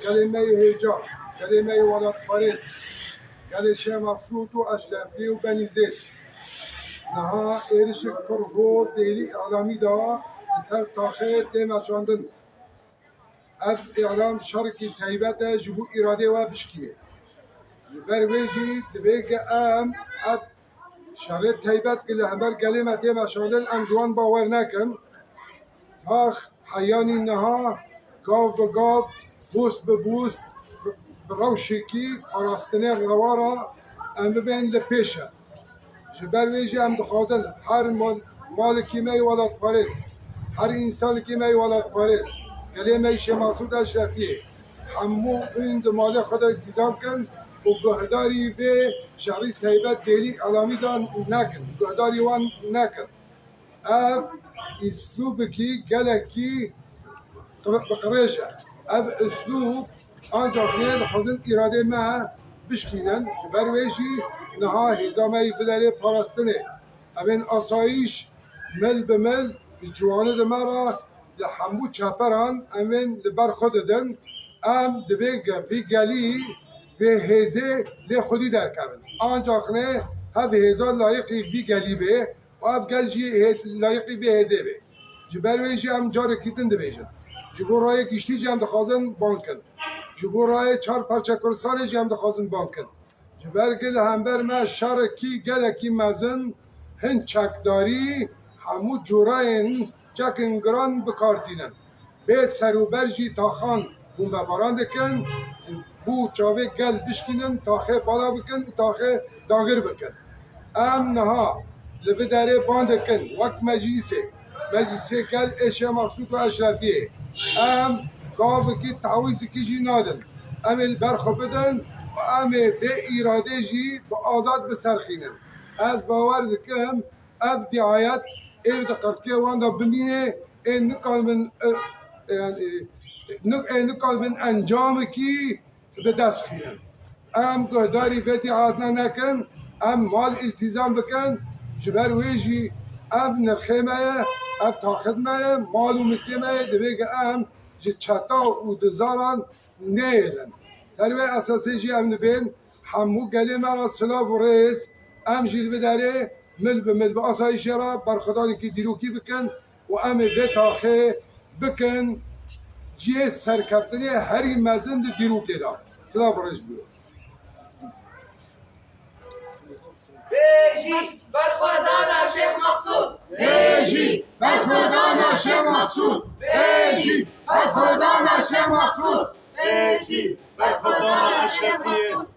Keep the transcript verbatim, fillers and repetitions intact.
Gelê me yê hêja, gelê me yê welatparêz, gelê Şêx Mesûd û Eşrefî û Benîzêd. Niha êrişek pir hov di êlî îlamî de li ser taxê tê meşandin. Ev îlam şerekî teybet e ji bo îradê we bişkînê. Ji ber wê jî divê ke em ev şerê teybet ki li hember gelê me tê meşandin, em ji wan bawer nekin. Tax heyanî niha gav bi gav, bûst bi bûst, bi, bi rewşekî parastinê rewa re em bibên li pêş e. Ji ber wê jî em dixwazin her mal, malekî me yê welatparêz, her însanekî me yê welatparêz, gelê me yê Şêx Mesûd Eşrefiyê, hemû hûn di malê xwe de îltîzam kin û guhdarî vê şerî teybet dêlî îlamî de nekin, guhdarî wan nekin. Ev îslûbekî gelekî qir-, bi qirêj e. Ev îslûb ancak nê dixwazin îradê me bişkînin. Ji ber wê jî niha hêza me yî vê derê parastinê. Em ên asayîş mil bi mil li ciwanê de me re li hemû çeperan em ên li ber xwe didin. Em divê ge-, vî gelî vê hêzê lê xwedî derkevin. Ancak nê hev hêza layiqî vî gelî bê. Ev gel jî hê-, layiqî vê hêzê bê. Ji ber wê jî em carekî din dibêjin. Ji bo rayê giştî jî em dixwazin bang kin. Ji bo rayê çar parçe Kurdistanê jî em dixwazin bang kin. Ji ber ku li hember me şerekî gelekî mezin, hin çekdarî, hemû cureyên çekên giran bi kar tînin. Bê serûber jî taxan bombebaran dikin, bo çavê gel bişkînin, taxê fala bikin û taxê dagir bikin. Em niha li vê derê bang dikin wek meclîsê, meclîsê gel ê Şêx Mesûd û Eşrefiyê. Em gavekî tawîzekî jî nadin. Em ê li ber xwe bidin û em ê vê îradê jî bi azad biserxînin. Ez bawer dikim, ev dîayet ê di qirtiyê wan de bimîne, ê nikaribin, e, e, yani, e, nik-, ê nikaribin encamekî bi dest xînin. Em guhdarî vê dîayetna nekin, em mal îltîzam bikin, ji ber wê jî ev nirxê me ye, ev taxit me ye, mal û milkê me ye, divê ke em ji çeta û dizaran neyêlin. Ser wê esasê jî em dibên hemû gelê me re silav û rêz, em jî li vê derê mil bi mil bi asayîşê re berxwedanekî dîrokî bikin û em ê vê taxê bikin cihê serkeftinê herî mezin di dîrokê de. Silav û rêz bi we. Bêjî berxwedana Şêx Mesûd. Bêjî berxwedana Şêx Mesûd. Bêjî berxwedana Şêx Mesûd. Bêjî berxwedana Şêx Mesûd.